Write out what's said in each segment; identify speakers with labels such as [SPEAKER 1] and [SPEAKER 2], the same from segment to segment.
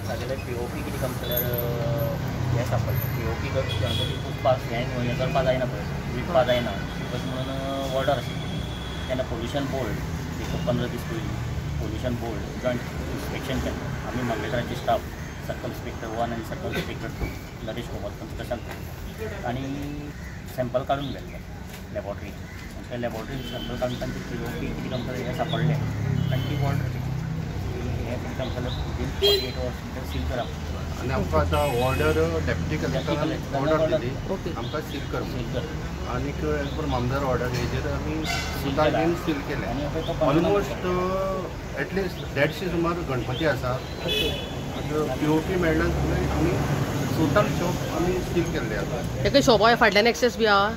[SPEAKER 1] तागेले P O P कितें काम जाल्यार हें सांपडलें. पी ओ पी गणपती पुजपाक हें करपाक जायना पळय, विकपाक जायना तशें म्हणून ऑर्डर आशिल्ली. तेन्ना पोल्युशन बोर्ड एक 15 दीस पयलीं पोल्युशन बोर्ड जॉयंट इन्स्पेक्शन केलें. आमी मामलेदाराचे स्टाफ सर्कल इन्स्पेक्टर 1 आनी सर्कल इन्स्पेक्टर 2 नरेश कोमरपंत प्रशांत आनी सॅम्पल काडून व्हेल्ले लॅबॉरेटरी. त्या लॅबॉरेटरीन सॅम्पल काडून तांचे पी ओ पी कितें आमकां हें सांपडलें आनी ती ऑर्डर केली. हें कितें आमकां विदीन 48 वर्स भितर सील करप.
[SPEAKER 2] आनी आमकां आतां ऑर्डर डेप्युटी कलेक्टरान ऑर्डर दिली आमकां सील कर
[SPEAKER 1] सील कर.
[SPEAKER 2] आनीक एज पर मामलेदार ऑर्डर हेजेर आमी सुद्दां घेवन सील केलें. ऑलमोस्ट एटलिस्ट 150 सुमार गणपती आसा. पी ओ पी मेळ्ळ्या आमी टोटल शॉप आमी सील केल्ले आसा.
[SPEAKER 3] तेका शॉपा फाटल्यान एक्सेस बी आहा?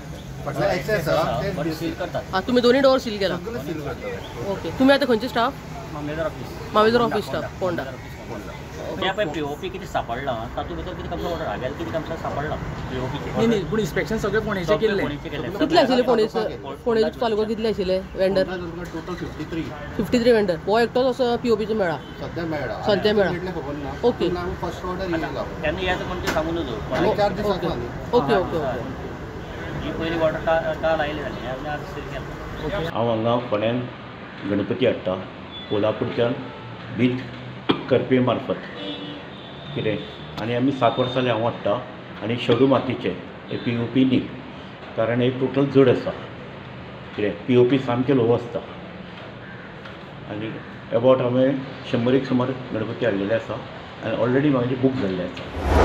[SPEAKER 2] फाटल्यान एक्सेस आहा.
[SPEAKER 1] सील करतात.
[SPEAKER 3] तुमी दोन्ही डोर सील केला?
[SPEAKER 2] सगळें सील करतात.
[SPEAKER 3] ओके. तुमी आतां खंयचे स्टाफ?
[SPEAKER 1] मामलेदार ऑफीस.
[SPEAKER 3] मामलेदार ऑफीस स्टाफ पोंडा.
[SPEAKER 1] त्या पळय पी ओ पी कितें सांपडलां तातूंत भितर कितें आमकां ऑर्डर हागेल कितें आमकां सांपडलां पी ओ पी.
[SPEAKER 4] न्ही, पूण इन्स्पेक्शन सगळें फोंडेचें केल्लें.
[SPEAKER 3] कितले आशिल्ले फोंडेचे? फोंडे तालुका कितले आशिल्ले वेंडर?
[SPEAKER 2] टोटल 53.
[SPEAKER 3] 53 वेंडर. हो एकटोच असो पी ओ पीचो मेळ्ळा?
[SPEAKER 2] सद्या मेळ्ळा.
[SPEAKER 3] सद्या मेळ्ळा.
[SPEAKER 2] खबर ना.
[SPEAKER 3] ओके.
[SPEAKER 2] फर्स्ट ऑर्डर येयला
[SPEAKER 1] तेन्ना याच कोण तें सांगू नजो.
[SPEAKER 2] 4 दीस.
[SPEAKER 3] Okay okay okay.
[SPEAKER 1] ही पयली ऑर्डर काल आयली जाली आनी आज सील केला.
[SPEAKER 5] हांव हांगा फोंड्यान गणपती हाडटा कोल्हापूरच्यान बीज करपी मार्फत कितें आनी आमी 7 वर्सां जालीं हांव हाडटा आनी शेडू मातीचे हे पी ओ पी न्ही, कारण हे टोटल जड आसा कितें पी ओ पी सामकें ल्हव आसता. आनी एबावट हांवें 100 सुमार गणपती हाडलेले आसा आनी ऑलरेडी म्हाजे बूक जाल्ले आसा.